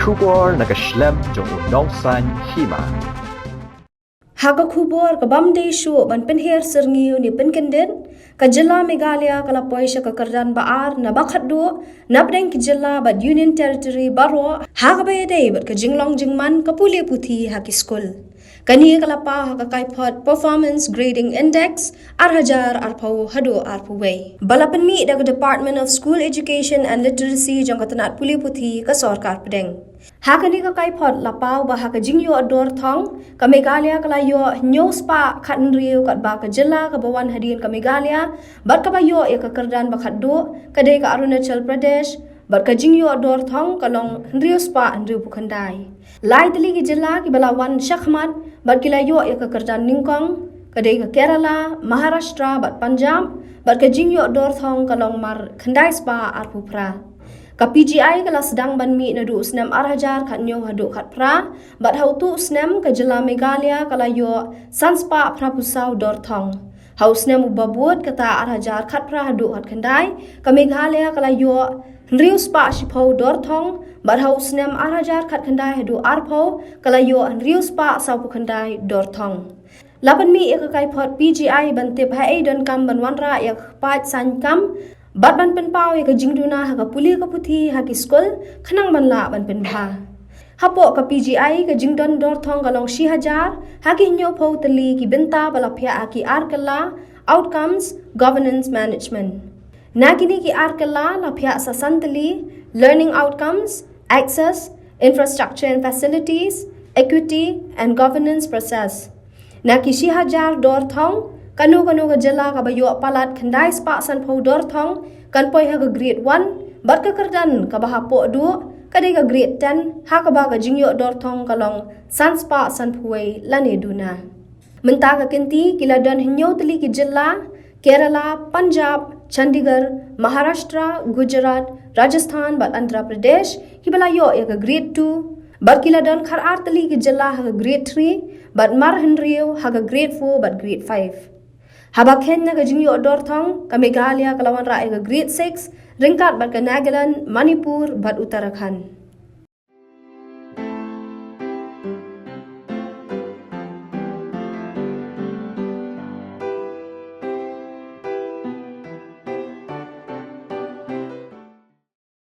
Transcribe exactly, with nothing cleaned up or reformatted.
Khubor na ka shlem jong u Nongsaiñ Hima. Ha ka khubor ka bym dei shuh ban pynher syrngiew ne pynkyndit, ka jylla Meghalaya ka la poi sha ka kyrdan ba ar na ba khatduh napdeng ki jylla bad Union Territory baroh ha kaba ïadei bad ka jinglong jingman ka pule puthi ha ki skul. Kane ka la paw ha ka kaiphod Performance Grading Index ar hajar arphew haduh arphew wei, ba la pynmih da ka Department of School Education and Literacy jong ka tnat pule puthi ka sorkar pdeng. Ha kane ka kaiphod la paw ba ha ka jingïoh dor thong, ka Meghalaya ka la ïoh hynñiew spah khathynriew, katba ka jylla kaba wan hadien ka Meghalaya bad kaba ïoh ïa ka kyrdan ba khatduh ka dei ka Arunachal Pradesh, bad ka jingïoh dor thong ka long hynriew spah hynriewphew khyndai. Lai tylli ki jylla kiba la wan shakhmat bad ki la ïoh ïa ka kyrdan nyngkong ka dei ka Kerala, Maharashtra bad Punjab, bad ka jingïoh dor thong ka long mar khyndai spah arphew phra. Ka P G I ka la sdang ban mih naduh u snem ar hajar khathynñiew haduh khatphra, bad ha utu u snem ka jylla Meghalaya ka la ïoh san spah phraphew saw dor thong. Ha u snem uba bud, kata ar hajar khatphra haduh khatkhyndai, ka Meghalaya ka la ïoh hynriew spah shiphew dor thong, bad ha u snem ar hajar khatkhyndai haduh arphew ka la ïoh hynriew spah sawphew khyndai dor thong. La pynmih ïa ka kaiphod P G I ban tip haei donkam ban wanrah ïa ka kpaid saiñ kam bad ban pynpaw ïa ka jingduna ha ka pule ka puthi ha ki skul khnang ban lah ban pynbha. Hapoh ka P G I ka jingdon dor thong ka long shi hajar ha ki hynñiewphew tylli ki bynta ba la phiah ha ki ar kylla: Outcomes, Governance, Management. Na kine ki ar kylla la phiah sa san tylli: Learning Outcomes, Access, Infrastructure and Facilities, Equity and Governance Process. Na ki shi hajar dor thong, kano kano ka jylla kaba ïoh palat khyndai spah sanphew dor thong kan poi ha ka Grade one, bad ka kyrdan kaba hapoh duh ka dei ka Grade ten, ha kaba ka jingïoh dor thong ka long san spah sanphew wei lane duna. Mynta ka kynti ki la don hynñiew tylli ki jylla: Kerala, Punjab, Chandigarh, Maharashtra, Gujarat, Rajasthan bad Andhra Pradesh kiba la ïoh ïa ka Grade two, bad ki la don khatar tylli ki jylla ha ka Grade three bad mar hynriew ha ka Grade four bad Grade five. Haba khein na ka jingïoh dor thong, ka Meghalaya ka la wanrah ïa ka Grade six ryngkat bad ka Nagaland, Manipur bad Uttarakhand.